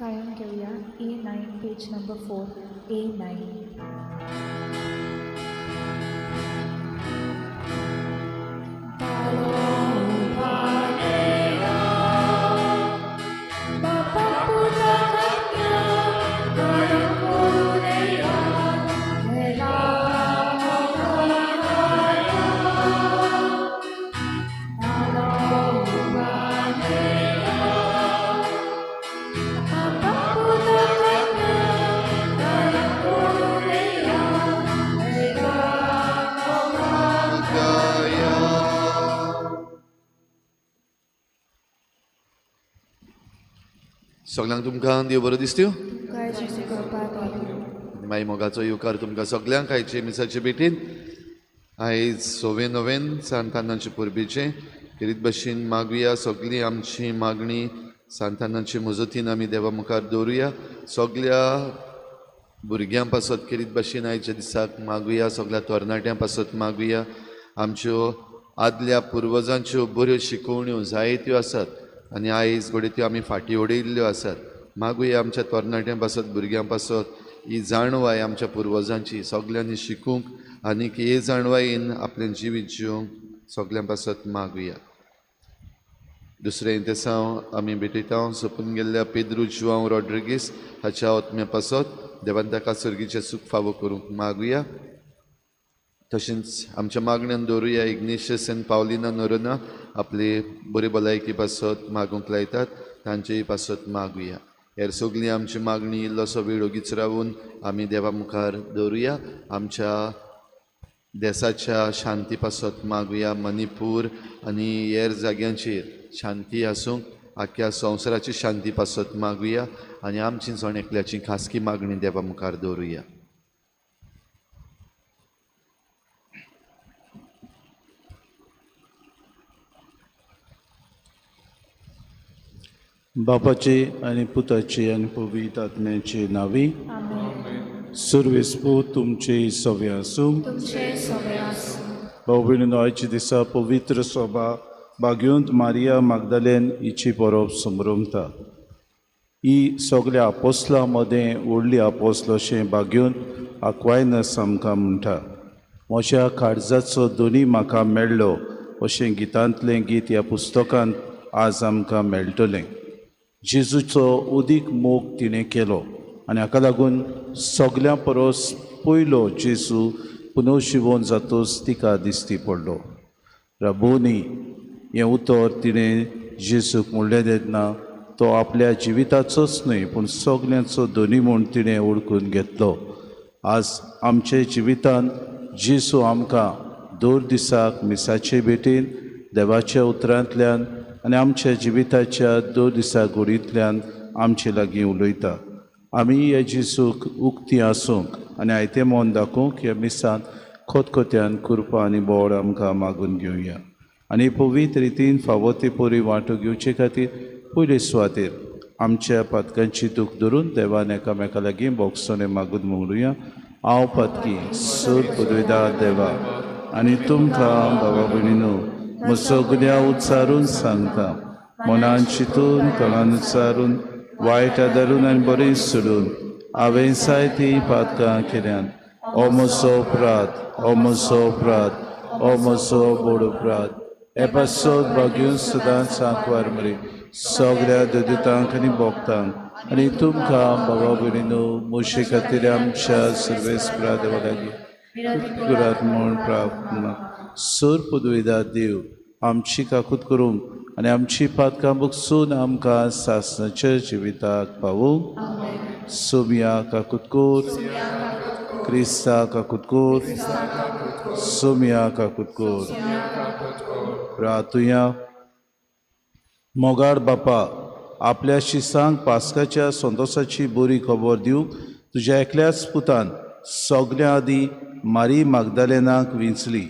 गायन घेवया A9 page number 4 A9. सगळ्यांक तुमकां देव बरो दिसत्यो माई मोगाचो येवकार तुमकां सगळ्यांक आयचे मिसाचे भेटीन. आयज सवे नोवेन सांतानाचे परबेचें खेरीत भशेन मागुया. सगळी आमची मागणी सांतानाचे मजतीन आमी देवा मुखार दवरुया. सगळ्या भुरग्यां पासत खेरीत भशेन आयच्या दिसाक मागुया. सगळ्या तरणाट्यां पासत मागुया. आमच्यो आदल्या पुर्वजांच्यो बऱ्यो शिकोवण्यो जायत्यो आसात आनी आयज घडये त्यो आमी फाटीं उडयल्ल्यो आसात. मागुया आमच्या तरणाट्यां पासत भुरग्यां पासत ही जाणवाय आमच्या पुर्वजांची सगल्यांनी शिकूंक आनीक हे जाणवायेन आपलें जिवीत जिवंक सगल्यां पासत मागुया. दुसरें इंतेसांव आमी भेटयता सोंपून गेल्ल्या पेद्रू जुआंव रॉड्रिगीस हाच्या आत्म्या पासत देवान ताका सर्गीचें सूख फावो करूंक मागुया. तशेंच आमच्या मागण्यान दवरुया इग्नेशियस आनी पावलिना नोरोना आपले बरे भलायकी पासत मागूंक लायतात तांचेय पासत मागुया. हेर सगळीं आमची मागणी इल्लोसो वेळ ओगीच रावून आमी देवा मुखार दवरुया. आमच्या देसाच्या शांती पासत मागुया. मणिपूर आनी हेर जाग्यांचेर शांती आसूंक आख्ख्या संवसाराची शांती पासत मागुया आनी आमची जण एकल्याची खासगी मागणी देवा मुखार दवरुया. बापाचे आनी पुताचे आनी पवित्र आत्म्याचे नांवी. सुरवेस्पू तुमचे सवे आसूं. भाव भयणीनो, आयच्या दिसा पवित्र सभा बागेवंत मारिया मागदालेन हिची परब संभ्रमता. ही सगल्या आपोसलां मदें व्हडली आपोसल अशें बागेवंत आक्वायनस आमकां म्हणटा. म्हज्या काळजाचो दोनी म्हाका मेळ्ळो अशें गितांतलें गीत ह्या पुस्तकांत आज आमकां मेळटलें. जेजूचो उदीक मोग तिणें केलो आनी हाका लागून सगल्यां परस पयलो जेजू पुनर्जिवन जातूच तिका दिश्टी पडलो. रबोनी हें उतर तिणें जेजूक म्हणलें तेन्ना तो आपल्या जिविताचोच न्हय पूण सगल्यांचो धनी म्हूण तिणें वळखून घेतलो. आज आमच्या जिवितांत जेजू आमकां दर दिसाक मिसाचे भेटीन देवाच्या उतरांतल्यान आनी आमच्या जिविताच्या दर दिसा गोडींतल्यान आमचे लागीं उलयता. आमी ह्या जेजूक उक्ती आसूंक आनी आयतें मन दाखोवंक ह्या मिसांत खोतखोत्यान कृपा आनी बोड आमकां मागून घेवया आनी पवित्र रितीन फावो ते परी वांटो घेवचे खातीर पयले सुवातेर आमच्या पातकांची दूख धरून देवान एकामेका लागीं बोगसणें मागून म्हणुया. हांव पातकी सूर पुदविदा देवा आनी तुमकां बाबा भयणीनो म्हजो गुन्यांव उच्चारून सांगता. मनान चिंतून तोंडान उच्चारून वायट आदारून आनी बरें सोडून हांवें जायतीं पातकां केल्यात. ओ म्हजो अपराध, ओ म्हजो अपराध, ओ म्हजो व्हड अपराध. हे पासत भाग्यून सदांच सांकवार मरे सगळ्या दुदितांक आनी भोगतांक आनी तुमकां बाबा भयणीनो म्हजे खातीर आमच्या सर्वेस्परा देवा लागीं करात म्हूण प्रार्थना. सर पदवीदा देव आमची काकूत करूंक आनी आमची पातकां बगसून आमकां सासणाच्या जिविताक पावूंक. सोमिया काकूत कोर, क्रिस्ता काकूत कोर, सोमिया काकूत कोर. प्रार्थुया. मोगाळ बापा, आपल्या शिसांक पास्काच्या संतोसाची बरी खबर दिवंक तुज्या एकल्याच पुतान सगल्या आदीं मारी मागदालेनाक विंचली.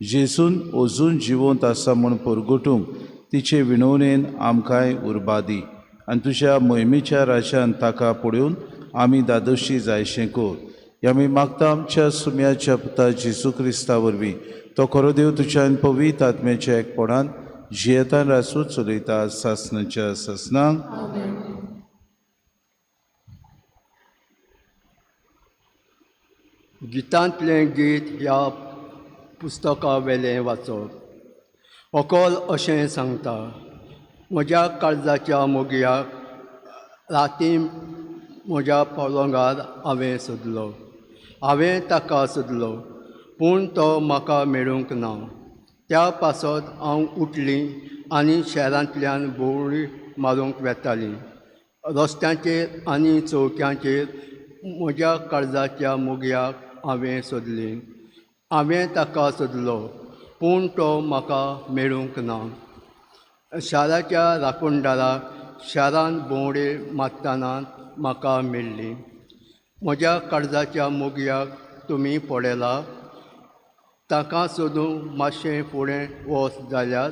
जेजून अजून जिवंत आसा म्हूण परगटूंक तिचे विणवणेन आमकांय उर्बा दी आनी तुज्या मोहिमेच्या राज्यान ताका पळोवन आमी दादोशी जायशें कर. ह्या आमी मागता आमच्या सुम्याच्या पुता जेजू क्रिस्ता वरवीं. तो खरो देव तुज्या आनी पवित्र आत्म्याच्या एकपणान जियेतान रासू चलयता सासणाच्या सासणाक. गितांतलें गीत ह्या पुस्तका वेलें वाचप. व्हंकल अशें सांगता, म्हज्या काळजाच्या मोगयाक राती म्हज्या पलंगार हांवें सोदलो, हांवें ताका सोदलो पूण तो म्हाका मेळूंक ना. त्या पासत हांव उठली आनी शारांतल्यान भोंवडी मारूंक वेताली. रस्त्यांचेर आनी चौक्यांचेर म्हज्या काळजाच्या मोगयाक हांवें सोदली. हांवें ताका सोदलो पूण तो म्हाका मेळूंक ना. शाराच्या राखणदाराक शारान भोंवडे मारतना म्हाका मेळ्ळी. म्हज्या काळजाच्या मोगयाक तुमी पळयला? ताका सोदूंक मातशें फुडें वच जाल्यार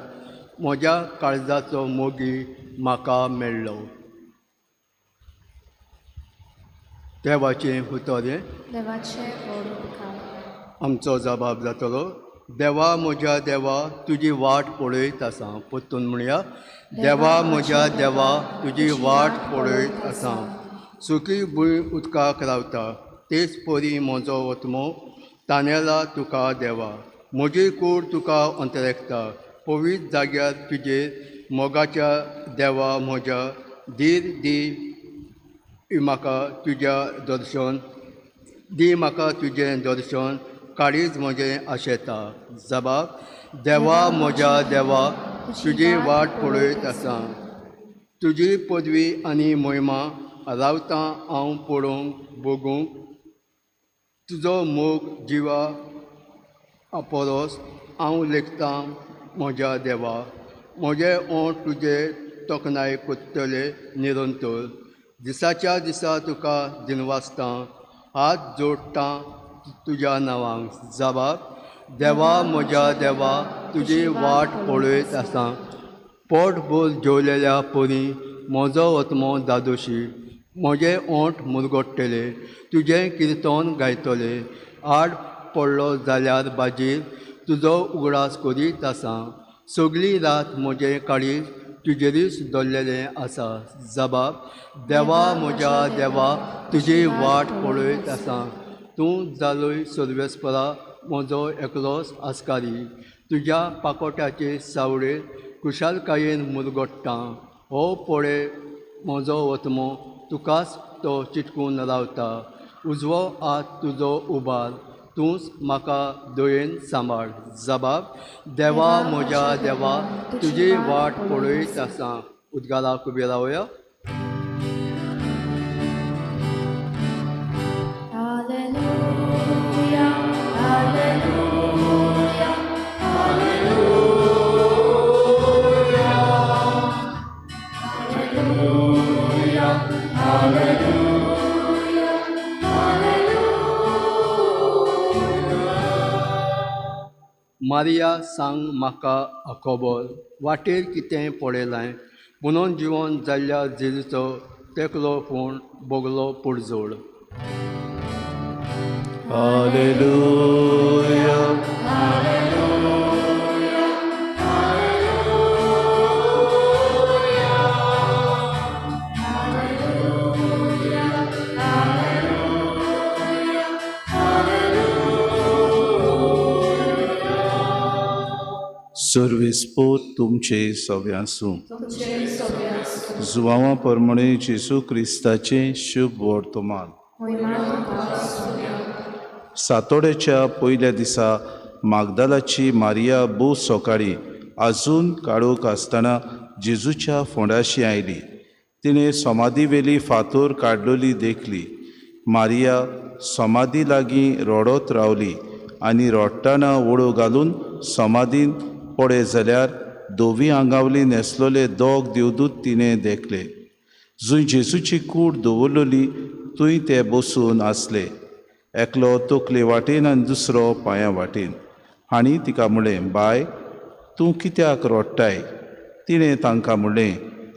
म्हज्या काळजाचो मोगी म्हाका मेळ्ळो. देवाचें उतर हें. देवाचें व्हड उपकार. आमचो जबाब जातलो. देवा म्हज्या देवा तुजी वाट पळयत आसा. परतून म्हणया, देवा म्हज्या देवा तुजी वाट पळयत आसा. सुकी भूंय उदकाक रावता तेच परी म्हजो आत्मो तानेला तुका देवा. म्हजी कूड तुका अंतरेकता पवित्र जाग्यार तुजेर मोगाच्या देवा म्हज्या. धीर दी म्हाका तुज्या दर्शन, दी म्हाका तुजें दर्शन, काळीज म्हजें आशेता. जबाब, देवा म्हज्या देवा तुजी वाट पळयत आसा. तुजी पदवी आनी मोहिमा रावता हांव पळोवंक भोगूंक. तुजो मोग जिवा परस हांव लेखतां म्हज्या देवा. म्हजे ओंठ तुजे तोखणाय कोत्तले निरंतर. दिसाच्या दिसा तुका दिनवासतां, हात जोडटां तुज्या नांवांक. जबाब, देवा म्हज्या देवा तुजी वाट पळयत आसा. पोटभर जेवलेल्या परी म्हजो आत्मो दादोशी. म्हजे ओंठ मुरगट्टले तुजें किर्तन गायतले. आड पडलो जाल्यार बाजीर तुजो उगडास करीत आसा. सगळी रात म्हजें काळीज तुजेरीच दवरलेलें आसा. जबाब, देवा म्हज्या देवा तुजी वाट पळयत आसा. तूं जालोय सर्वेस्परा म्हजो एकलोच आस्कारी. तुज्या पाकोट्याचे सावळेर खुशालकायेन मुरगट्टां. हो पळय म्हजो आत्मो तुकाच तो चिटकून रावता. उजवो हात तुजो उबार, तूंच म्हाका दयेन सांबाळ. जबाब, देवा म्हज्या देवा तुजी वाट पळयत आसा. उद्गाराक उबी रावया. Alleluia, alleluia, alleluia, alleluia, alleluia, alleluia. Maria सांग म्हाका खबर वाटेर कितें पळयलें. पुनोन जिवन जाल्ल्या जेजूचो तेकलो फोण भोगलो पुडजोड. Alleluia, alleluia, alleluia, alleluia, alleluia, alleluia. सर्वेस्पोत तुमचे सगळे आसूं. तुमचे सगळे आसूं. जुवांवा प्रमाणे जेजू क्रिस्ताचें शुभ वर्तमान. मोहिमा तुका आसूया. सातोड्याच्या पयल्या दिसा मागदालाची मारिया भोव सकाळी आजून काळोख आसतना जेजूच्या फोंडाशी आयली. तिणें समाधी वेली फातोर काडलेली देखली. मारिया समाधी लागीं रडत रावली आनी रडटना ओडो घालून समाधीन पळय जाल्यार धवी आंगावली न्हेसलेले दोग देवदूत तिणें देखले. जंय जेजूची कूड दवरलेली थंय ते बसून आसले. एकलो तकले वाटेन आनी दुसरो पांयां वाटेन. हांणी तिका म्हणलें, बाय तूं कित्याक रडटाय? तिणें तांकां म्हणलें,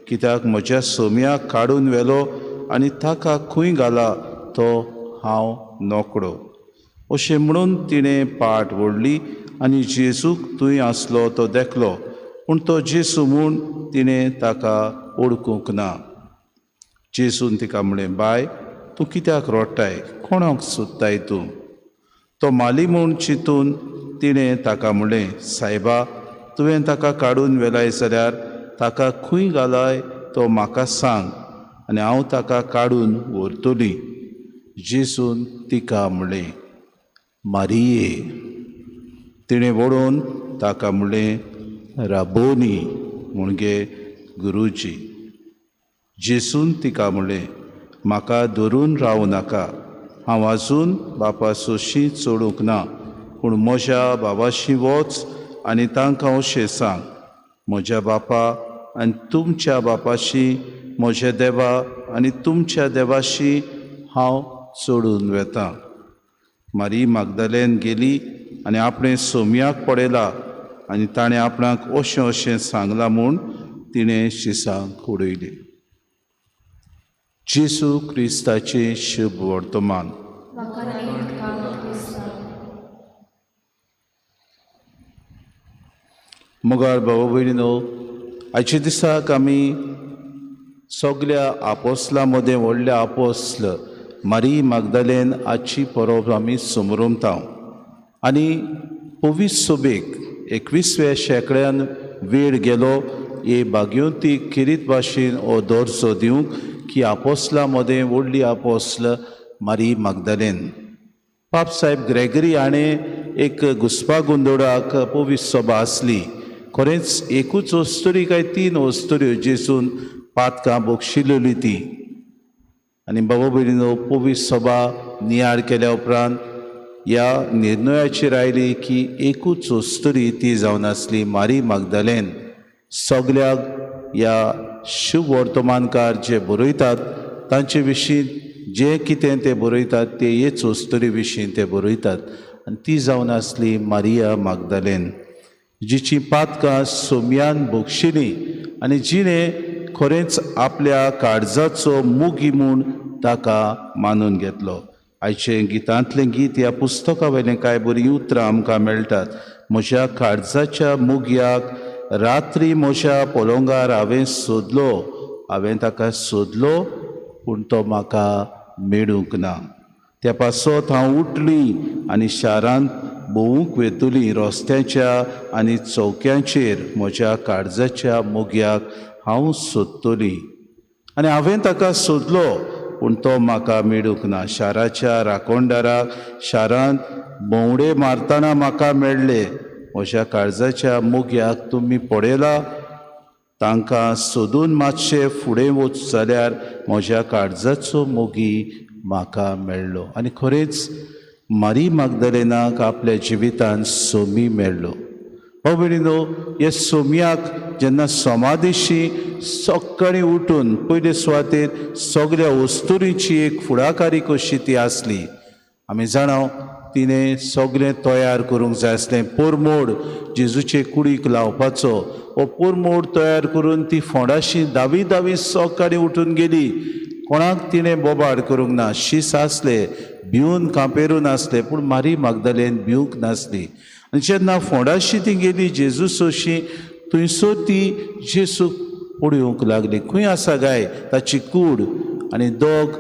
कित्याक म्हज्या सोम्याक काडून व्हेलो आनी ताका खंय घाला तो हांव नकळो. अशें म्हणून तिणें पाट व्हडली आनी जेजूक थंय आसलो तो देखलो, पूण तो जेजू म्हूण तिणें ताका वळखूंक ना. जेजून तिका म्हणलें, बाय तूं कित्याक रडटाय? कोणाक सोदताय तूं? तो माली म्हूण चिंतून तिणें ताका म्हणलें, सायबा, तुवें ताका काडून व्हेलाय जाल्यार ताका खंय घालाय तो म्हाका सांग आनी हांव ताका काडून व्हरतली। जेजून तिका म्हणलें, मारिये। तिणें वळोवन ताका म्हणलें, राबोनी, म्हणजे गुरुजी। जेजून तिका म्हणलें, म्हाका धरून रावूं नाका, हांव आजून बापा सोशी चडूंक ना, पूण म्हज्या बाबाशी वच आनी तांकां अशें सांग, म्हज्या बापा आनी तुमच्या बापाशी, म्हज्या देवा आनी तुमच्या देवाशी हांव चडून वेतां। मारी मागदालेन गेली आनी आपणें सोमयाक पळयला आनी ताणें आपणाक अशें अशें सांगलां म्हूण तिणें शिसांक उडयली। जेजू क्रिस्ताचें शुभ वर्तमान। मोगाळ भाव भयणीनो, आयच्या दिसाक आमी सगल्या आपोसलां मदें व्हडल्या आपोस्ल मारी मागदालेन आजची परब आमी समरमता। आनी पवित्र सोबेक 21व्या शेंकड्यान वेळ गेलो हे भाग्यवंती खेरीत भाशेन हो दर्जो दिवंक की आपोसलां मदें व्हडली आपोस्ल मारी मागदालेन। पाप साहेब ग्रेगरी हाणें एक घुस्पा गोंदोळाक पवित्र सभा आसली। खरेंच एकूच अस्तुरी काय 3 अस्तुऱ्यो जेजून पातकां बक्षिलेली ती। आनी बाबा भयणीनो, पवित्र सभा नियाळ केल्या उपरांत ह्या निर्णयाचेर आयली की एकूच अस्तुरी ती जावन आसली मारी मागदालेन। सगल्याक ह्या शुभ वर्तमानकार जे बरयतात तांचे विशीं जें कितें ते बरयतात ते हेच अस्तुरी विशीं ते बरयतात। आनी ती जावन आसली मारिया मागदालेन, जिची पातकां सोमयान बक्षिलीं आनी जिणें खरेंच आपल्या काळजाचो मोगी म्हूण ताका मानून घेतलो। आयचें गितांतलें गीत ह्या पुस्तका वयलें कांय बरीं उतरां आमकां मेळटात। म्हज्या काळजाच्या मोगयाक रात्री म्हज्या पलंगार हांवें सोदलो, हांवें ताका सोदलो पूण तो म्हाका मेळूंक ना। त्या पासत हांव उठली आनी शारांत भोंवूंक वेतली, रस्त्याच्या आनी चौक्यांचेर म्हज्या काळजाच्या मोगयाक हांव सोदतली। आनी हांवें ताका सोदलो पूण तो म्हाका मेळूंक ना। शाराच्या राखणदाराक शारांत भोंवडे मारतना म्हाका मेळ्ळे। म्हज्या काळजाच्या मोगयाक तुमी पळयला, तांकां सोदून मातशें फुडें वच जाल्यार म्हज्या काळजाचो मोगी म्हाका मेळ्ळो। आनी खरेंच मारी मागदालेनाक आपल्या जिवितान सोमी मेळ्ळो। भाव भयणीनो, ह्या सोमयाक जेन्ना समाधीशी सकाळीं उठून पयले सुवातेर सगल्या वस्तुरीची एक फुडाकारी कशी ती आसली। आमी जाणा तिणें सगळें तयार करूंक जाय आसलें। पोरमोड जेजूचे कुडीक लावपाचो हो पोरमोड तयार करून ती फोंडाशी दावी दावी सकाळीं उठून गेली। कोणाक तिणें बोबाड करूंक ना। शीस आसले, भिवन कांपेरून आसले, पूण मारी मागदालेन भिवंक नासली। आनी जेन्ना फोंडाशी ती गेली जेजू सोशी, थंयसर ती जेजूक पळोवंक लागली, खंय आसा गाय ताची कूड। आनी दोग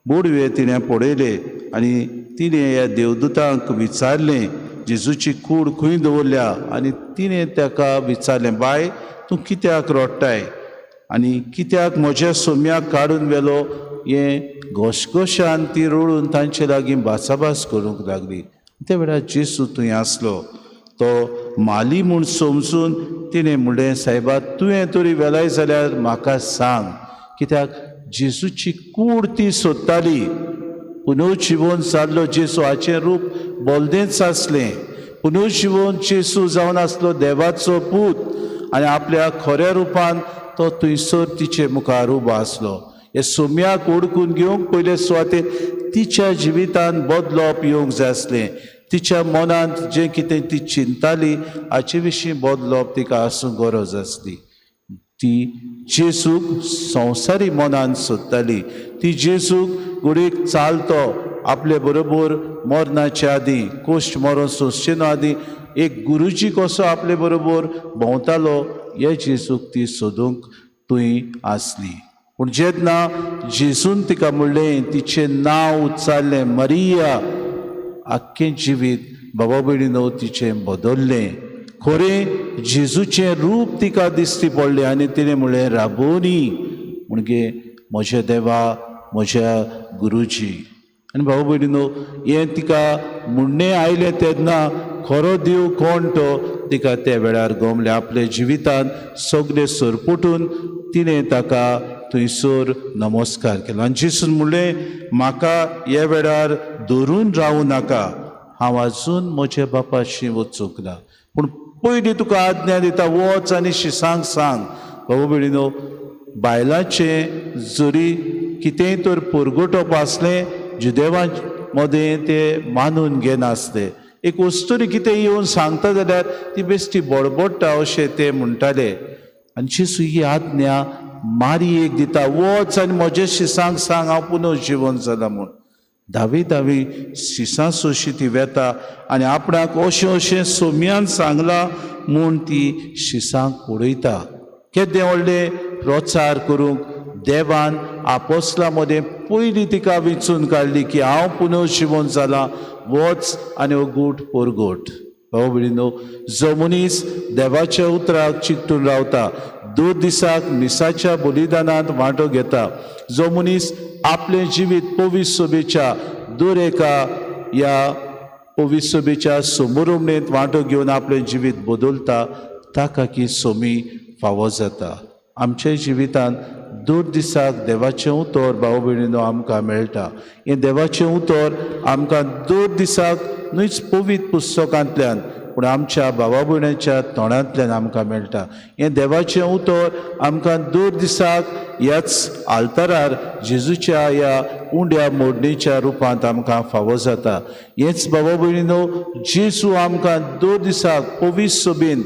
बोडवे तिणें पळयले आनी तिणें ह्या देवदूतांक विचारलें, जेजूची कूड खंय दवरल्या? आनी तिणें ताका विचारलें, बाय तूं कित्याक रडटाय आनी कित्याक म्हज्या सोम्याक काडून व्हेलो? हें घोशघोशान ती रडून तांचे लागीं भासाभास करूंक लागली। त्या वेळार जेजू थंय आसलो, तो माली म्हूण समजून तिणें म्हणलें, सायबा तुवें तरी व्हेलाय जाल्यार म्हाका सांग। कित्याक जेजूची कूड ती सोदताली। पुनर्जिवन जाल्लो जेजू हाचें रूप बोलदेंच आसलें। पुनर्जिवन जेजू जावन आसलो देवाचो पूत आनी आपल्या खऱ्या रुपान तो थंयसर तिचे मुखार उबो आसलो। हे सोम्याक ओडकून घेवंक पयले सुवातेर तिच्या जिवितान बदलप येवंक जाय आसलें। तिच्या मनांत जें कितें ती चिंताली हाचे विशीं बदलप तिका आसूंक गरज आसली। ती जेजूक संवसारी मनान सोदताली। ती जेजूक घडयेक चालतो आपले बरोबर मरणाच्या आदीं, कोश्ट मरण सोंसचे न्हू आदीं एक गुरुजी कसो आपले बरोबर भोंवतालो हे जेजूक ती सोदूंक थंय आसली। पूण जेन्ना जेजून तिका म्हणलें, तिचें नांव उच्चारलें मरिया, आख्खें जिवीत बाबा भयणीनो तिचें बदल्लें. खरें जेजूचें रूप तिका दिश्टी पडलें आनी तिणें म्हणलें राबोनी, म्हणजे म्हज्या देवा, म्हज्या गुरुजी. आनी भाऊ भयणीनो हें तिका म्हणणें आयलें तेन्ना खरो देव कोण तो तिका त्या वेळार गमलें. आपल्या जिवितांत सगळें सरपटून तिणें ताका थंयसर नमस्कार केलो आनी जेजून म्हणलें म्हाका ह्या वेळार धरून रावूं नाका, हांव आजून म्हज्या बापाशी वचूंक ना, पूण पयलीं तुका आज्ञा दिता वच आनी शिसांक सांग. बाबा भयणीनो बायलांचें जरी कितेंय तर परगटप आसलें जुदेवां मदें ते मानून घेनासले. एक वस्तुरी कितें येवन सांगता जाल्यार ती बेश्टी बडबडटा अशें ते म्हणटाले. आनी जेजू ही आज्ञा मारयेक दिता, वच आनी म्हज्या शिसांक सांग हांव पुनः जिवन जाला म्हूण. धावी धावी शिसां सोशी ती वेता आनी आपणाक अशें अशें सोम्यान सांगलां म्हूण ती शिसांक उडयता. केदें व्हडलें प्रचार करूंक देवान आपोसला मदें पयलीं तिका विंचून काडली की हांव पुनः जिवन जालां, वच आनी हो गूट परगट. भाव भयणीनो जो मनीस देवाच्या उतराक चिकटून रावता, 2 दिसाक मिसाच्या बलिदानांत वांटो घेता, जो मनीस आपलें जिवीत पवित्र सभेच्या दर एका ह्या पवित्र सभेच्या समोरमणेंत वांटो घेवन आपलें जिवीत बदलता, ताका की सोमी फावो जाता. आमच्या जिवितांत 2 दिसाक देवाचें उतर भाव भयणीनो आमकां मेळटा. हें देवाचें उतर आमकां 2 दिसाक न्हूच पवित्र पुस्तकांतल्यान पूण आमच्या भावा भयणाच्या तोंडांतल्यान आमकां मेळटा. हें देवाचें उतर आमकां 2 दिसाक ह्याच आल्तारार जेजूच्या ह्या उंड्या मोडणेच्या रुपांत आमकां फावो जाता. हेंच बाबा भयणीनो जेजू आमकां 2 दिसाक पवित्र सभेन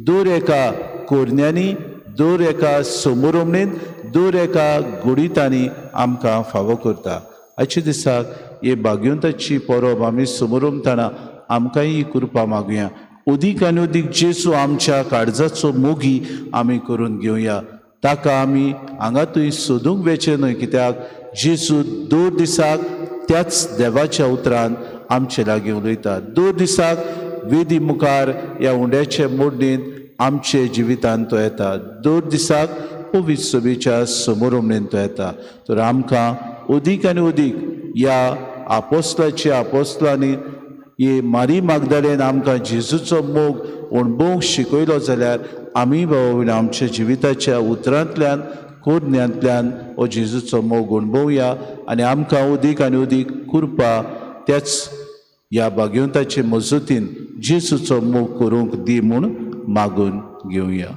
दर एका कोरण्यांनी, दर एका समोरमणेन, दर एका गुडितांनी आमकां फावो करता. आयच्या दिसाक हे भाग्यवंताची परब आमी समोरमतना आमकांय ही कृपा मागुया. अदीक आनी अदीक जेजू आमच्या काळजाचो मोगी आमी करून घेवया. ताका आमी हांगा थंय सोदूंक वेचें न्हय, कित्याक जेजू 2 दिसाक त्याच देवाच्या उतरान आमचे लागीं उलयता. 2 दिसाक वेदी मुखार ह्या उंड्याचे मोडणींत आमचे जिवितांत तो येता. 2 दिसाक पवित्र सभेच्या समोरमणेन तो येता. तर आमकां अदीक आनी अदीक ह्या आपोस्लाच्या आपोस्लांनी हे मारी मागदालेन आमकां जेजूचो मोग अणभवूंक शिकयलो जाल्यार आमी बाबा आमच्या जिविताच्या उतरांतल्यान कोरण्यांतल्यान हो जेजूचो मोग अणभवया आनी आमकां अदीक आनी अदीक कृपा त्याच ह्या भाग्यवंताचे मजतीन जेजूचो मोग करूंक दी म्हूण मागून घेवया.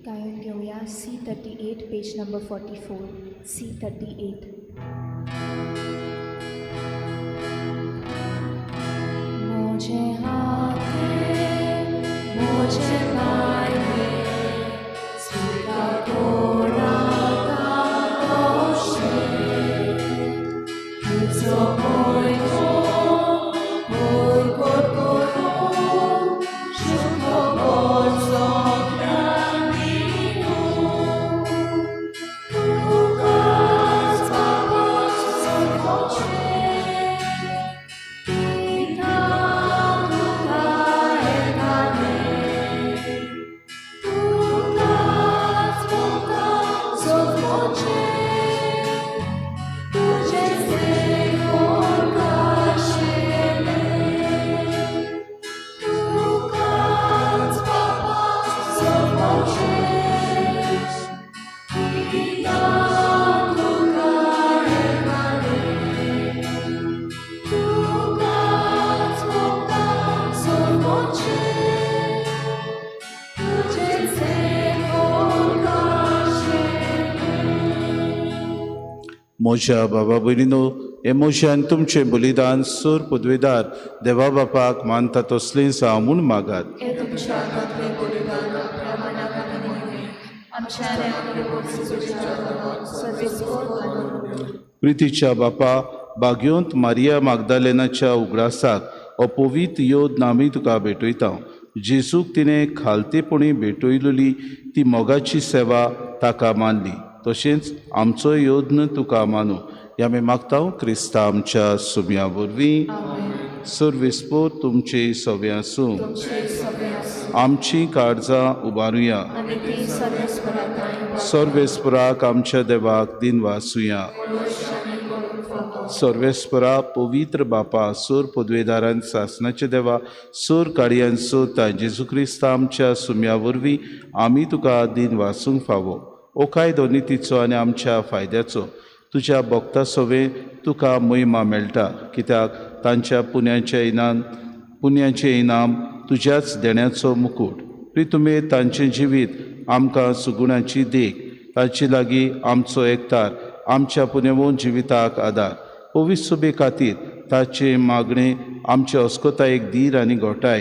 गायन घेवया C38 page number 44 C38. मोजे हाते मोजे पाये स्वीकार कोणाका तोशे तुजो मोयको मोरकोट करून शुभ म्हज्या बाबा भयणीनो हे मोशान तुमचें बलिदान सोर पदवेदार देवा बापाक मानता तसलें जावं म्हूण मागात. प्रितीच्या बापा बाग्योंत मारिया मागदालेनाच्या उगडासाक हो पवित्र योद आमी तुका भेटयता. जेजूक तिणें खालतेपणी भेटयलेली ती मोगाची सेवा ताका मानली, तशेंच आमचो योद्न तुका मानू. हे आमी मागता क्रिस्ता आमच्या सुम्या वरवीं. सर्वेस्पोर तुमचे सवे आसूं. आमची काळजां उबारुया. सर्वेस्पराक आमच्या देवाक दिन वासुया. सर्वेस्परा पवित्र बापा सोर पदवेदारान सासनाचे देवा सोर काडयान सोता जेजू क्रिस्ता आमच्या सुम्या वरवीं आमी तुका दिन वासूंक फावो. ओ कायदो नितीचो आनी आमच्या फायद्याचो तुज्या भक्ता सवे तुका महिमा मेळटा, कित्याक तांच्या पुण्याचें इनाम तुज्याच देण्याचो मुकूट. प्रितुमे तांचें जिवीत आमकां सुगुणाची देख, तांचे लागीं आमचो एकतार आमच्या पुण्यवंत जिविताक आदार. पवित्र सुबे खातीर ताचें मागणें आमचे अस्कतायेक धीर आनी घोटाय.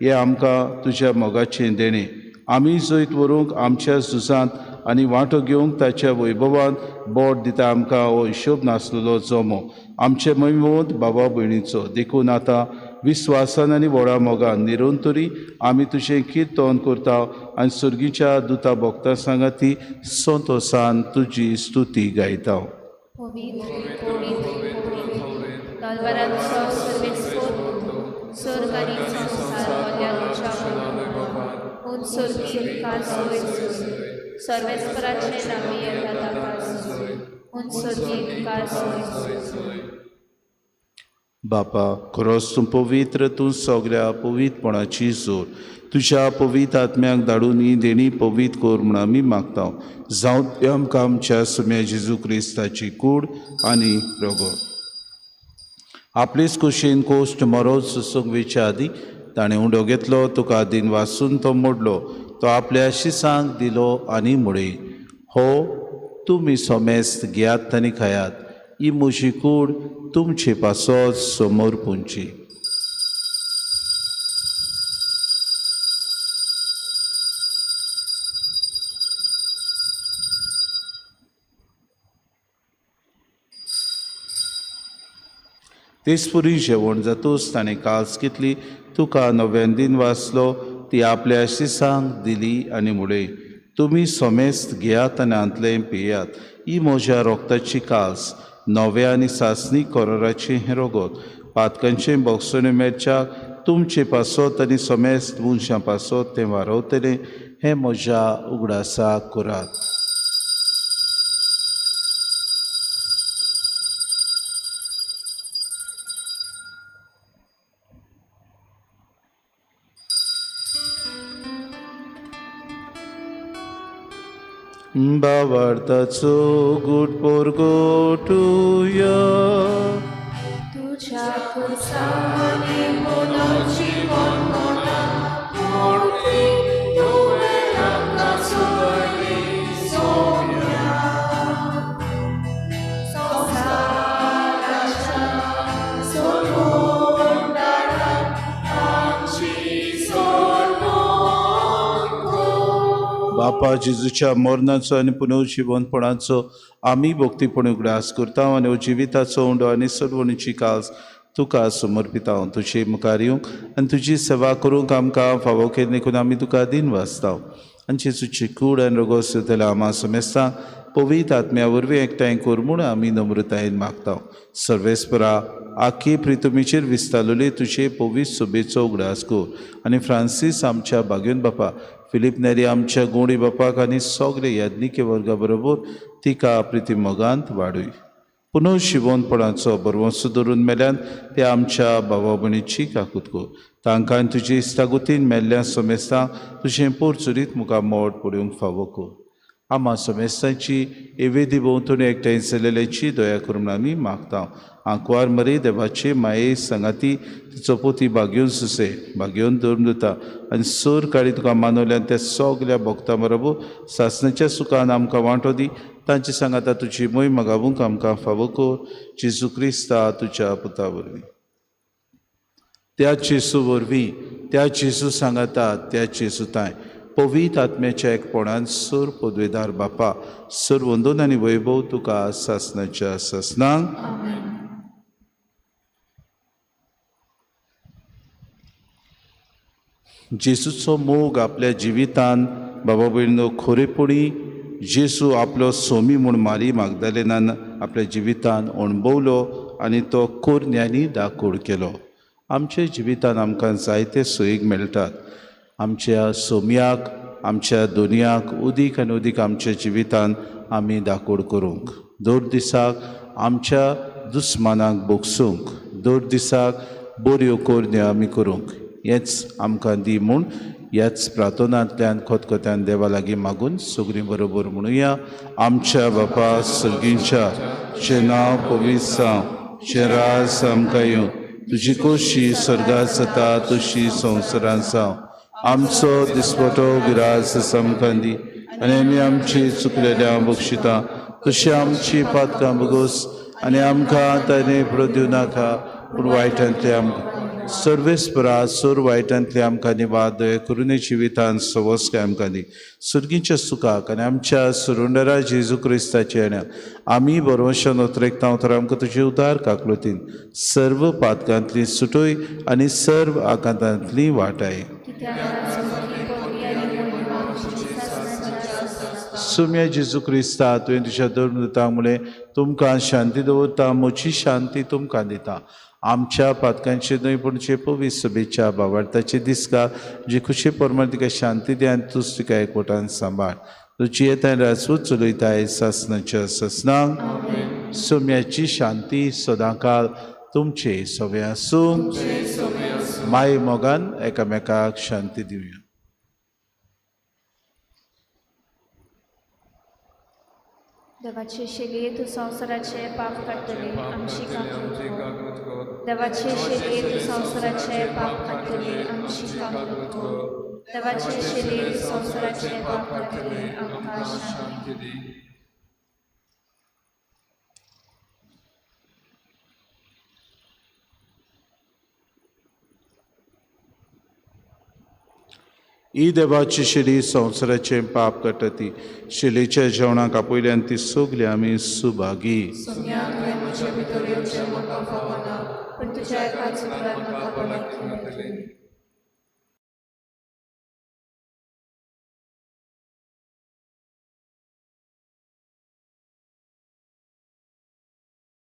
हें आमकां तुज्या मोगाचें देणें. आमी जैत व्हरूंक आमच्या झुजांत आनी वांटो घेवंक ताच्या वैभवान बोट दिता आमकां हो हिशोब नासलेलो जमो आमचे महिमवंत बाबा भयणीचो. देखून आतां विस्वासान आनी व्हडा मोगान निरंतरी आमी तुजें किर्तन करता आनी सर्गीच्या दुता भक्ता सांगाती संतोसान तुजी स्तुती गायता. बापा खरोच तूं पवित्र, तूं सगळ्या पवित्रपणाची जोर. तुज्या पवित्र आत्म्याक धाडून ही देणी पवित्र कर म्हूण आमी मागता. जावं ती आमकां आमच्या सुम्या जेजू क्रिस्ताची कूड आनी रगत. आपलेच कुशीन कोश्ट मरोज सोसूंक वेच्या आदीं ताणें उंडो घेतलो, तुका दिन वासून तो मोडलो, तो आपल्या शिसांक दिलो आनी म्हळें, हो तुमी सोमेस्त घेयात आनी खायात, ही म्हजी कूड तुमचे पासत समोर पुंची. तेचपुरी जेवण जातूच ताणें काल्स घेतली, तुका नव्यान दिन वाचलो, ती आपल्या शिसांक दिली आनी म्हळें, तुमी सोमेस्त घेयात आनी हांतलें पियात, ही म्हज्या रोगताची काल्स, नव्या आनी सासणी कोरोराचें हें रोगत, पातकांचें बोगसणें मेळच्याक तुमचे पासत आनी सोमेस्त मनशां पासत तें वारवतलें. हें म्हज्या उगडासाक करात. बावार्थाचो गुट पोरगोटुया. तुझ्या खुर्सांनी मोनाची मनमना मोडली, तुवें आमकां सुटयली सोम्या. संवसाराच्या सोडून आमची सोडणूक कर. बापा जेजूच्या मरणाचो आनी पुनर्जिवनपणाचो आमी भक्तीपणी उगडास करता आनी जिविताचो उंडो आनी सोडवणीची काल्स तुका समर्पिता. तुजे मुखार येवंक आनी तुजी सेवा करूंक आमकां फावो केली देखून आमी तुका दिन वाचता. आनी जेजूची कूड आनी रोगोस जातल्या आमा समेस्तांक पवित्र आत्म्या वरवीं एकठांय कर म्हूण आमी नम्रतायेन मागता. सर्वेस्परा आखी प्रितुमीचेर विस्तारलेली तुजे पवित्र सोबेचो उगडास कर आनी फ्रांसीस आमच्या बागेवन बापा, फिलीप नेरी आमच्या गोंडी बापाक आनी सगळे याज्ञिके वर्गा बरोबर तिका प्रिती मोगांत वाडय. पुनर्जिवनपणाचो बरवंसो धरून मेल्यान ते आमच्या भावा भयणीची काकूत कर. तांकां तुजी इश्टागतीन मेल्ल्या समेस्तांक तुजें पोरचुरीत मुखार मोड पडूंक फावो कर. आमा समेस्तांची एवेदी भोंवतणी एकठांय जाल्ल्याची दया करून आमी मागता. आंकवार मरे देवाचे माये सांगाती तिचो पोती बागेवन सुसे बागेवन धरून दिता आनी सोर काळी तुका मानवल्यान त्या सगल्या भक्तां बरोबर सासणाच्या सुखान आमकां वांटो दी. तांचे सांगाता तुजी मोहिमा गावूंक आमकां फावो कर जेजू क्रिस्ता तुज्या पुता वरवीं. त्या जेजू वरवीं, त्या जेजू सांगाता, त्या जेजू तांय पवित्र आत्म्याच्या एकपणान सर पदवेदार बापा सर वंदन आनी वैभव तुका सासनाच्या सासनांक. जेजूचो मोग आपल्या जिवितान बाबा भयणीनो खरेपणी जेजू आपलो सोमी म्हूण मारी मागदालेनान आपल्या जिवितान अणभवलो आनी तो कोरन्यांनी दाखोड केलो. आमच्या जिवितान आमकां जायते सोयीक मेळटात. आमच्या सोम्याक आमच्या दुनियाक उदीक आनी उदीक आमच्या जिवितान आमी दाखोड करूंक, दर दिसाक आमच्या दुस्मानाक बोगसूंक, दर दिसाक बऱ्यो कोरन्यो आमी करूंक, हेंच आमकां दी म्हूण ह्याच प्रार्थनांतल्यान खतखत्यान देवा लागीं मागून सगळीं बरोबर म्हणुया. आमच्या बापा सर्गींच्या, तुजें नांव पवित्र जावं, तुजें राज आमकां येवं, तुजी खोशी स्वर्गांत जाता तशी संवसारांत जावं. आमचो दिसपटो गिरास आमकां दी आनी आमी आमची चुकलेल्या बक्षिता तशी आमची पातकां बगोस आनी आमकां ताणें प्रो दिवं नाका पूण वायटांतले आमकां सर्वेस्परा सोर वायटांतले आमकां निवाद दया करून जिवितान सवस्काय आमकां दी. सुर्गीच्या सुखाक आनी आमच्या सुरुंडरा जेजू क्रिस्ताचे येण्या आमी बरोवशान उतरेकता तर आमकां तुजे उदार काकलुतीन सर्व पातकांतली सुटोय आनी सर्व आकांतांतली वाटाय. सुम्या जेजू क्रिस्ता तुवें तुज्या धर्मदूतांक म्हणलें तुमकां शांती दवरता, म्हजी शांती तुमकां दिता. आमच्या पातकांचे न्हय पूण जे पवित्र सभेच्या भावार्थाचे दिसका जी खुशी प्रमाण तिका शांती दी आनी तूच तिका एकवटान सांबाळ. तुजी येता राजवट चलयताय सासनाच्या सासनांक. सोम्याची शांती सदांकाल तुमचे सगळे आसूं. माय मोगान एकामेकाक शांती दिवया. देवाचे शेलये तूं संवसाराचे पाप काडटले आमची काकूट कर. देवाचे शेलये तूं संवसाराचे पाप काडटले आमची काकूट कर. देवाचे शेलये तूं संवसाराचे पाप काडटले आमकां शांती दी. ही देवाची शेली संवसाराचें पाप काडटा ती शेलीच्या जेवणाक आपयल्यान ती सगळी आमी सुभागी.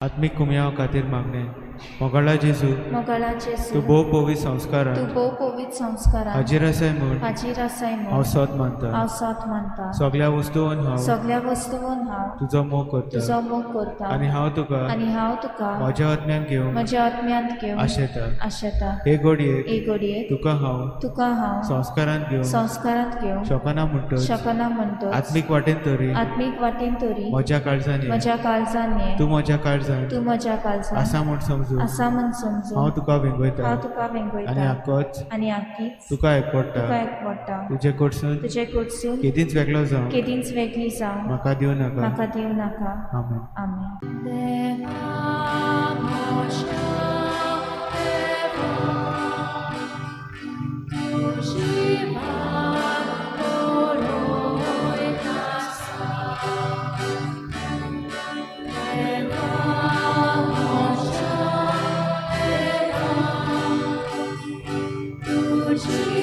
आत्मीक कुमयाव खातीर मागणें. मोगाळा जेजू, तूं भोव पवित्र संस्कारान, हाजीर आसाय म्हूण हांव सत मानता. सगळ्या वस्तून हांव तुजो मोग करता आनी हांव तुका म्हज्या आत्म्यान घेवंक आशेता. हे घडयेक तुका हांव संस्कारांत घेवंक शकना म्हणटच आत्मीक वाटेन तरी म्हज्या काळजान ये, तूं म्हज्या काळजान आसा म्हूण समजू हांव तुका वेंगयता आनी आकीच तुका एकवटा. तुजे कडसून केदींच वेगळो जावं म्हाका दिवं नाका. आमेन. आमेन. Thank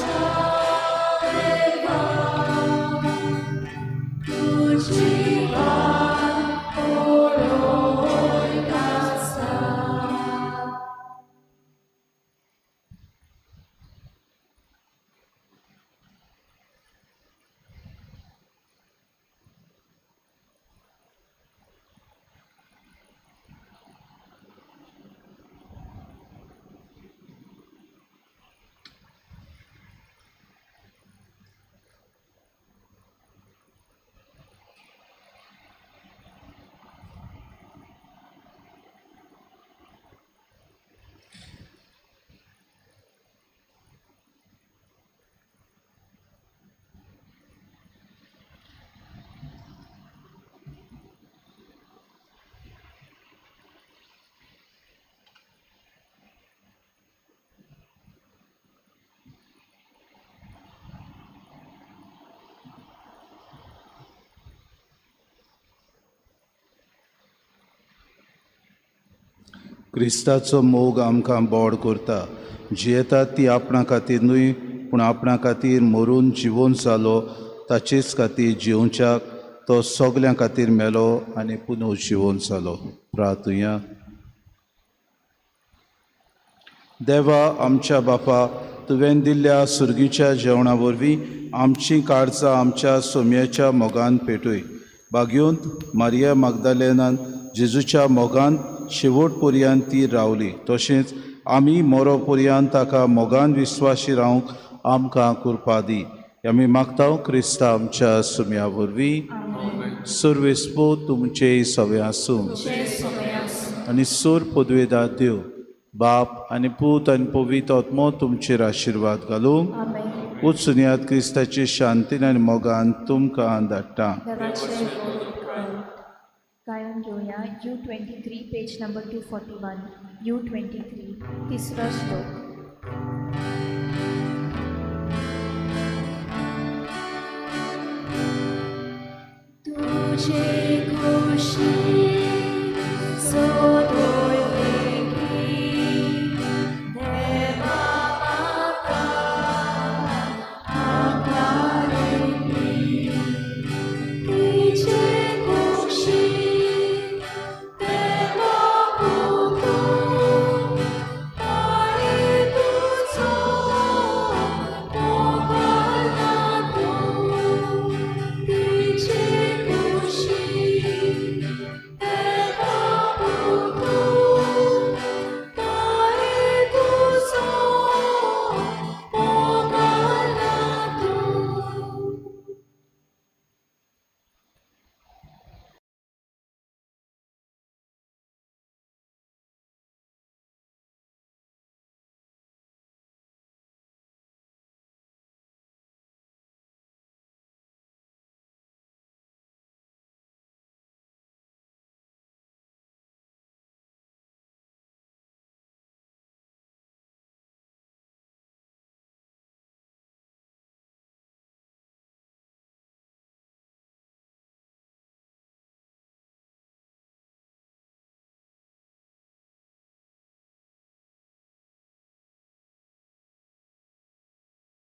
you. क्रिस्ताचो मोग आमकां बोड करता. जियेतात ती आपणा खातीर न्हय, पूण आपणा खातीर मरून जिवोन जालो ताचेच खातीर जिवच्याक तो सगल्यां खातीर मेलो आनी पुनव जिवोन जालो. प्रार्थुया. देवा आमच्या बापा, तुवें दिल्ल्या सुर्गीच्या जेवणा वरवीं आमचीं काळजां आमच्या सोम्याच्या मोगान पेटय. बागयोंत मारिया मागदालेनान जेजूच्या मोगान शेवट पर्यंत ती रावली, तशेंच आमी मोरो पर्यंत ताका मोगान विस्वाशी रावंक आमकां कृपा दी. आमी मागता क्रिस्ता आमच्या सुम्या वरवीं. सर्वेस्पो तुमचे सवे आसूं आनी सोर पदवेदार देव बाप आनी पूत आनी पवित्र आत्मो तुमचेर आशिर्वाद घालूं. वचुनयात क्रिस्ताचे शांतीन आनी मोगान तुमकां धाडटा. गायन घेवया U23 page number 241 U23 तिसरो श्लोक. तुझे खुशी